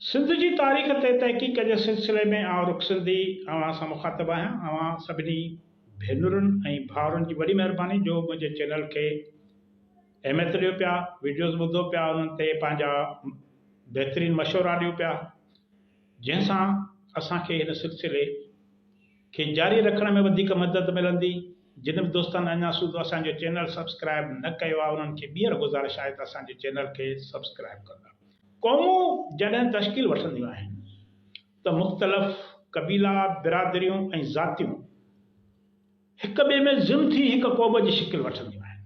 سنڌ جي تاريخ تي تحقيق جي سلسلي ۾ آئون رخ سنڌي اوهان سان مخاطب آهيان. اوهان سڀني ڀينرن ۽ ڀائرن جي وڏي مهرباني جو منهنجي چينل کي اهميت ڏيو پيا، وڊيوز ٻڌو پيا، انهن تي پنهنجا بهترين مشورا ڏيو پيا، جنهن سان اسان کي هن سلسلي کي جاري رکڻ ۾ وڌيڪ مدد ملندي. جن به دوستن اڃا سوڌو اسان جو چينل سبسڪرائب نه ڪيو آهي انهن کي ٻيهر گذارش آهي ته اسان جي چينل کي سبسڪرائب ڪندا. قومون جڏهن تشڪيل وٺنديون آهن ته مختلف قبيلا، برادريون ۽ ذاتيون هڪ ٻئي ۾ ضم ٿي هڪ قوم جي شڪل وٺنديون آهن.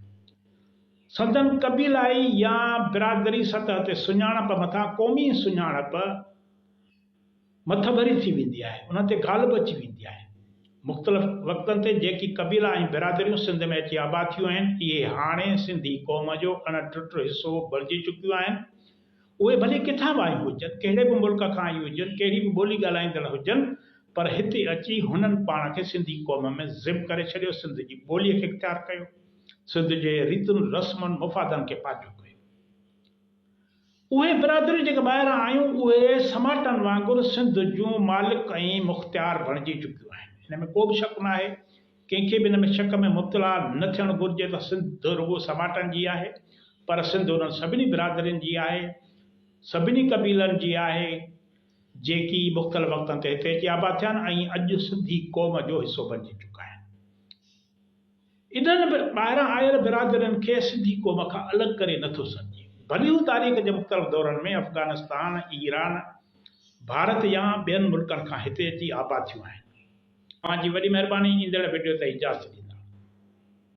سندن قبيلائي يا برادري سطح تي سڃاڻپ مٿان قومي سڃاڻپ مٿڀري ٿي ويندي آهي، انهن تي غالب اچي ويندي آهي. مختلف وقتن تي جيڪي قبيلا ۽ برادريون سنڌ ۾ اچي آباد ٿيون آهن، اهي هاڻي سنڌي قوم جو اڻ ٽٽ حصو بڻجي چڪيون آهن. اهي ڀلي ڪٿان به آيون هجن، ڪهڙي به ملڪ کان آيون هجن، ڪهڙي به ٻولي ڳالهائيندڙ هجن، پر هتي اچي هنن پاڻ کي سنڌي قوم ۾ ضم ڪري ڇڏيو، سنڌ جي ٻوليء کي اختيار ڪيو، سنڌ جي ريتن رسمن، مفادن کي پنهنجو ڪيو. اهي برادريون جيڪي ٻاهران آيون اهي سماٽن وانگر سنڌ جون مالڪ ۽ مختيار بڻجي چڪيون آهن. ان ۾ ڪو به شڪ ناهي، ڪنهن کي به ان ۾ شڪ ۾ مبتلا نه ٿيڻ گهرجي ته سنڌ رڳو سماٽن جي آهي پر سنڌ انهن سڀني برادرين جي آهي، سڀني قبيلن جي آهي جيڪي مختلف وقتن تي هتي اچي آباد ٿيا آهن ۽ اڄ سنڌي قوم جو حصو بڻجي چڪا آهن. انهن به ٻاهران آيل برادرين کي سنڌي قوم کان الڳ ڪري نه ٿو سگهجي. ڀلي هو تاريخ جي مختلف دورن ۾ افغانستان، ايران، ڀارت يا ٻين ملڪن کان هتي اچي آباد ٿيون آهن. اوهان جي وڏي مهرباني ايندڙ وڊيو تائين اجازت ڏيندا.